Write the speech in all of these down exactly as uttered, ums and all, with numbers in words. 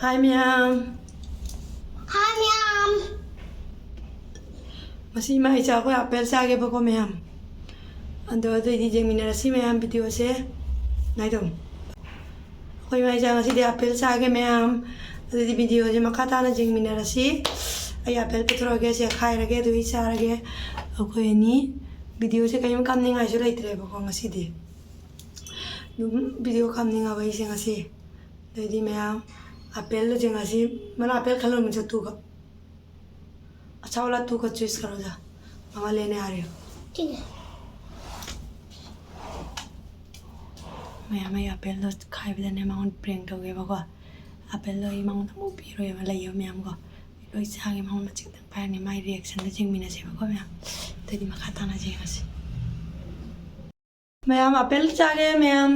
ꯍꯥꯏ ꯃꯌꯥꯝ꯫ ꯍꯥꯏ ꯃꯌꯥꯝ꯫ ꯉꯁꯤ ꯏꯃꯥ ꯏꯆꯥ ꯑꯩꯈꯣꯏ ꯑꯦꯄꯜ ꯆꯥꯒꯦꯕꯀꯣ ꯃꯌꯥꯝ꯫ ꯑꯗꯣ ꯑꯗꯨꯑꯣꯏꯗꯤ ꯌꯦꯡꯃꯤꯟꯅꯔꯁꯤ ꯃꯌꯥꯝ ꯚꯤꯗꯤꯑꯣꯁꯦ꯫ ꯅꯥꯏꯗꯣ꯫ ꯑꯩꯈꯣꯏ ꯏꯃꯥ ꯏꯆꯥ ꯉꯁꯤꯗꯤ ꯑꯦꯄꯜ ꯆꯥꯒꯦ ꯃꯌꯥꯝ꯫ ꯑꯗꯨꯗꯤ ꯚꯤꯗꯤꯑꯣꯁꯦ ꯃꯈꯥ ꯇꯥꯅ ꯌꯦꯡꯃꯤꯟꯅꯔꯁꯤ꯫ ꯑꯩ ꯑꯦꯄꯜ ꯄꯨꯊꯣꯔꯛꯑꯒꯦ, ꯁꯦ ꯈꯥꯏꯔꯒꯦ, ꯑꯗꯨꯒ ꯑꯩ ꯆꯥꯔꯒꯦ꯫ ꯑꯩꯈꯣꯏ ꯑꯅꯤ ꯚꯤꯗꯤꯑꯣꯁꯦ ꯀꯔꯤꯝ ꯀꯥꯞꯅꯤꯡꯉꯥꯏꯁꯨ ꯂꯩꯇ꯭ꯔꯦꯕꯀꯣ ꯉꯁꯤꯗꯤ꯫ ꯑꯗꯨꯝ ꯚꯤꯗꯤꯑꯣ ꯀꯥꯞꯅꯤꯡꯉꯕ ꯑꯩꯁꯦ ꯉꯁꯤ꯫ ꯑꯗꯩꯗꯤ ꯃꯌꯥꯝ ꯑꯦꯄꯜꯗꯣ ꯌꯦꯡꯉꯁꯤ꯫ ꯃꯅꯥ ꯑꯦꯄꯜ ꯈꯜꯂꯣ ꯃꯤꯡ ꯆꯠꯇꯨꯒ꯫ अच्छा वाला तू का चूज करो जा। मामा लेने आ रही हो। ठीक है। ꯃꯌꯥꯝ ꯑꯩ ꯑꯦꯄꯜꯗꯣ ꯈꯥꯏꯕꯗꯅꯦ ꯃꯉꯣꯟꯗ ꯄ꯭ꯔꯦꯡ ꯇꯧꯒꯦꯕꯀꯣ꯫ ꯑꯦꯄꯜꯗꯣ ꯑꯩ ꯃꯉꯣꯟꯗ ꯑꯃꯨꯛ ꯄꯤꯔꯣꯏꯕ, ꯂꯩꯌꯣ ꯃꯌꯥꯝꯀꯣ꯫ ꯑꯩ ꯂꯣꯏ ꯆꯥꯒꯦ, ꯃꯉꯣꯟꯗ ꯃꯆꯤꯡꯇꯪ ꯄꯥꯏꯔꯅꯤ꯫ ꯃꯥꯏ ꯔꯤꯌꯦꯛꯁꯟꯗꯣ ꯌꯦꯡꯃꯤꯟꯅꯁꯦꯕꯀꯣ ꯃꯌꯥꯝ꯫ ꯑꯗꯩꯗꯤ ꯃꯈꯥ ꯇꯥꯅ ꯌꯦꯡꯉꯁꯤ꯫ ꯃꯌꯥꯝ ꯑꯦꯄꯜ ꯆꯥꯒꯦ ꯃꯌꯥꯝ꯫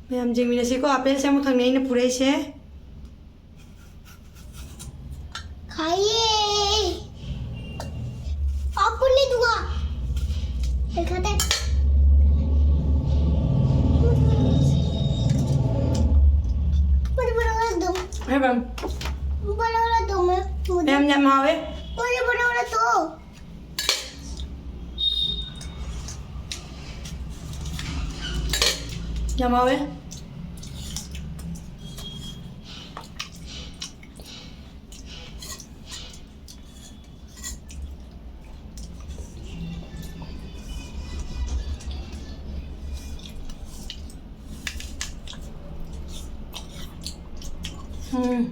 ꯃꯌꯥꯝ ꯌꯦꯡꯃꯤꯟꯅꯁꯤꯀꯣ, ꯑꯦꯄꯜꯁꯦ ꯑꯃꯈꯛꯅꯦ ꯑꯩꯅ ꯄꯨꯔꯛꯏꯁꯦ꯫ खाइए। आपको नहीं दूंगा। ये खाते हैं। मुझे बड़ा वाला दो। है मैम। बड़ा वाला दो मैं। मुझे मैम, मैम, हाँ, वे। मुझे बड़ा वाला दो। ꯌꯥꯝ ꯍꯥꯎꯋꯦ꯫ ꯎꯝ꯫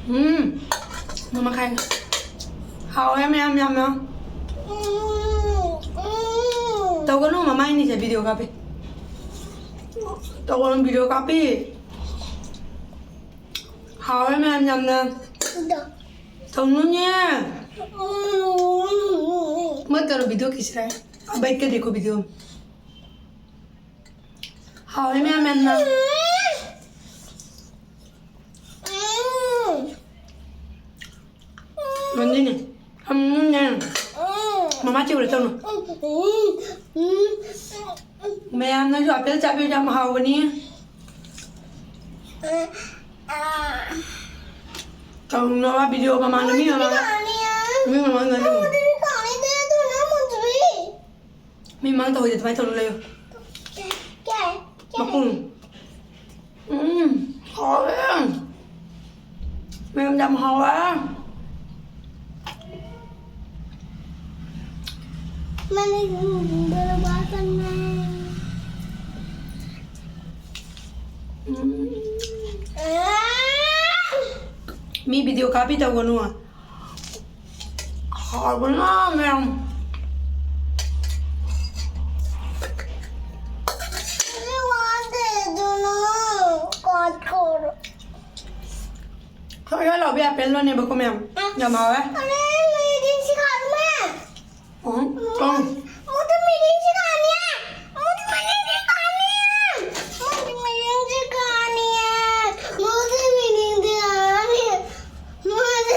ꯎꯝ꯫ ꯃꯃꯥ ꯈꯥꯏ꯫ ꯍꯥꯎꯋꯦ ꯃꯌꯥꯝ ꯌꯥꯝꯅ꯫ ꯇꯧꯒꯅꯨ, ꯃꯃꯥꯏꯅꯤꯁꯦ ꯚꯤꯗꯤꯑꯣ ꯀꯥꯞꯄꯤ꯫ ꯇꯧꯒꯅꯨ, ꯚꯤꯗꯤꯑꯣ ꯀꯥꯞꯄꯤ꯫ ꯍꯥꯎꯋꯦ ꯃꯌꯥꯝ ꯌꯥꯝꯅ꯫ ꯇꯧꯅꯨꯅꯦ꯫ ꯃꯣꯏ ꯇꯧꯔꯣ, ꯚꯤꯗꯤꯑꯣ ꯀꯤꯁꯤꯔꯥ? ꯑꯕꯩ ꯀꯗꯤ ꯀꯣ ꯚꯤꯗꯤꯑꯣ꯫ ꯍꯥꯎꯋꯦ ꯃꯌꯥꯝ ꯌꯥꯝꯅ꯫ ꯃꯟꯗꯤꯅꯦ꯫ ꯎꯝ, ꯃꯃꯥ ꯆꯦ ꯎꯔꯦ ꯇꯧꯅꯨ꯫ ꯃꯌꯥꯝꯅꯁꯨ ꯑꯄꯦꯜ ꯆꯥꯕꯤꯌꯨ, ꯌꯥꯝ ꯍꯥꯎꯕꯅꯤ꯫ ꯇꯧꯅꯕ ꯚꯤꯗꯤꯑꯣ ꯃꯃꯥꯡꯗ ꯃꯤ ꯃꯃꯥꯡꯗ, ꯃꯤ ꯃꯃꯥꯡꯗ ꯃꯤ ꯃꯃꯥꯡ ꯇꯧꯍꯣꯏꯗ ꯑꯗꯨꯃꯥꯏꯅ ꯇꯧꯔ ꯂꯩꯌꯨ꯫ ꯃꯄꯨꯡ꯫ ꯎꯝ, ꯍꯥꯎꯋꯦ꯫ ꯃꯌꯥꯝ ꯌꯥꯝ ꯍꯥꯎꯋꯦ꯫ ꯃꯅꯤꯡꯗ ꯂꯨꯄꯥ ꯆꯥꯝꯃꯉꯥ꯫ ꯎꯝ꯫ ꯃꯤ ꯚꯤꯗꯤꯑꯣ ꯀꯥꯞꯄꯤ ꯇꯧꯒꯅꯨ꯫ ꯍꯥꯎꯕꯅ ꯃꯌꯥꯝ꯫ ꯑꯩ ꯋꯥꯗꯦ, ꯑꯗꯨꯅ ꯀꯠ ꯇꯧꯔꯣ꯫ ꯁꯣꯏ ꯁꯣꯏ ꯂꯥꯎꯕꯤ ꯑꯄꯦꯜ ꯂꯣꯅꯦꯕꯀꯣ ꯃꯌꯥꯝ꯫ ꯌꯥꯝ ꯍꯥꯎꯋꯦ꯫ अरे, मेरी जिंस काट में। ꯎꯝ, ꯎꯝ꯫ मुझे मेरी जिंस खानी है। मुझे मेरी जिंस खानी है। मुझे मेरी जिंस खानी है। मुझे मेरी जिंस खानी है। मुझे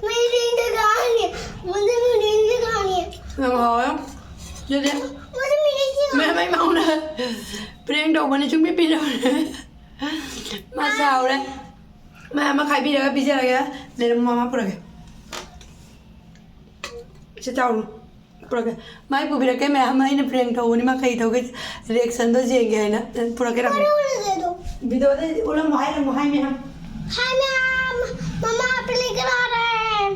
मेरी जिंस खानी है। मुझे मेरी जिंस खानी है। ꯌꯥꯝ ꯍꯥꯎꯋꯦ꯫ ꯑꯗꯨꯗꯤ मुझे मेरी जिंस ꯃꯌꯥꯝ ꯑꯩ ꯃꯉꯣꯟꯗ prank ꯇꯧꯕꯅꯤ, ꯁꯨꯡꯄꯤ ꯄꯤꯗꯕꯅꯦ꯫ ꯃꯥ ꯁꯥꯎꯔꯦ꯫ ꯃꯌꯥꯝ ꯑꯃ ꯈꯥꯏꯕꯤꯔꯒ ꯄꯤꯖꯔꯒꯦ꯫ ꯂꯩꯔꯝꯃꯣ, ꯃꯃꯥ ꯄꯨꯔꯛꯀꯦ꯫ ꯁꯤ ꯆꯥꯎꯅ ꯄꯨꯔꯛꯀꯦ꯫ ꯃꯥꯏ ꯄꯨꯕꯤꯔꯛꯀꯦ ꯃꯌꯥꯝ꯫ ꯑꯩꯅ prank ꯇꯧꯕꯅꯤ, ꯃꯥ ꯀꯩ ꯇꯧꯒꯦ reactionꯗꯣ ꯌꯦꯡꯒꯦ ꯍꯥꯏꯅ꯫ ꯄꯨꯔꯛꯀꯦ, ꯄꯨꯔꯛꯀꯦ꯫ ꯎꯠꯂꯝꯃꯣ, ꯍꯥꯏꯔꯝꯃꯣ, ꯍꯥꯏ ꯃꯌꯥꯝ꯫ हाय मैम, मम्मा आप लेकर आ रहे हैं।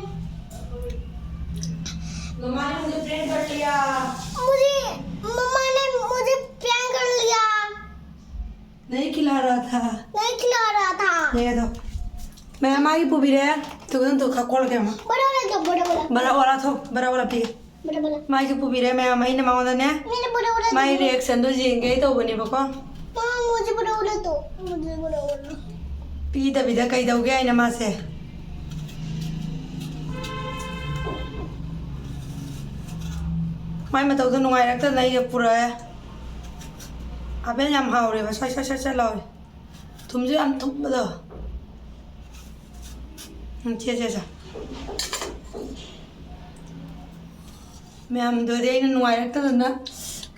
मम्मा ने मुझे prank कर लिया। मुझे, मम्मा ने मुझे prank कर लिया। नहीं खिला रहा था। नहीं खिला रहा था। ये दो। मैं माई पुबीरे। तू तो खा कॉल के मां। बड़ा वाला दो, बड़ा वाला। बड़ा वाला थो, बड़ा वाला पी। बड़ा वाला। माई की पुबीरे, मैं माई ने मांगो ने। मैंने बड़ा वाला माई दो। Reactionꯗꯣ ꯌꯦꯡꯒꯦ ꯇꯧꯕꯅꯦꯕꯀꯣ꯫ मां, मुझे बड़ा वाला दो। मुझे बड़ा वाला। ꯄꯤꯗꯕꯤꯗ ꯀꯩꯗꯧꯒꯦ ꯍꯥꯏꯅ ꯃꯥꯁꯦ꯫ ꯃꯥꯏ ꯃꯇꯧꯗꯣ ꯅꯨꯡꯉꯥꯏꯔꯛꯇꯗꯅ ꯑꯩꯒ ꯄꯨꯔꯛꯑꯦ꯫ ꯑꯄꯦꯜ ꯌꯥꯝ ꯍꯥꯎꯔꯦꯕ, ꯁ꯭ꯋꯥꯏ ꯁ꯭ꯋꯥꯏ ꯁ꯭ꯋꯥꯏ ꯁ꯭ꯋꯥꯏ ꯂꯥꯎꯔꯦ꯫ ꯊꯨꯝꯁꯨ ꯌꯥꯝ ꯊꯨꯝꯕꯗꯣ꯫ ꯎꯝ, ꯁꯦ, ꯁꯦ, ꯁꯦ꯫ ꯃꯌꯥꯝꯗꯨꯗꯤ ꯑꯩꯅ ꯅꯨꯡꯉꯥꯏꯔꯛꯇꯗꯅ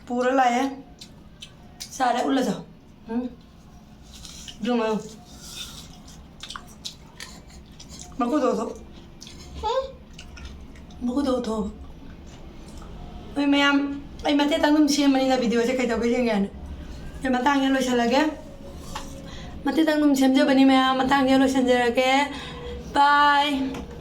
ꯄꯨꯔ ꯂꯥꯛꯑꯦ꯫ ꯆꯥꯔꯦ, ꯎꯠꯂꯁꯨ꯫ ꯎꯝ꯫ ꯌꯦꯡꯉꯣ꯫ ꯃꯀꯨꯗꯣ ꯎꯊꯣꯛ꯫ ꯎꯝ꯫ ꯃꯀꯨꯗꯣ ꯎꯊꯣꯛ꯫ ꯍꯣꯏ ꯃꯌꯥꯝ, ꯑꯩ ꯃꯇꯦꯛꯇꯪ ꯑꯗꯨꯝ ꯁꯦꯝꯕꯅꯤꯅ videoꯁꯦ ꯀꯩꯗꯧꯒꯦ ꯌꯦꯡꯒꯦ ꯍꯥꯏꯅ꯫ ꯑꯩ ꯃꯇꯥꯡꯁꯤꯗ ꯂꯣꯏꯁꯤꯜꯂꯒꯦ꯫ ꯃꯇꯦꯛꯇꯪ ꯑꯗꯨꯝ ꯁꯦꯝꯖꯕꯅꯤ ꯃꯌꯥꯝ, ꯃꯇꯥꯡꯁꯤꯗ ꯂꯣꯏꯁꯤꯟꯖꯔꯒꯦ꯫ Bye꯫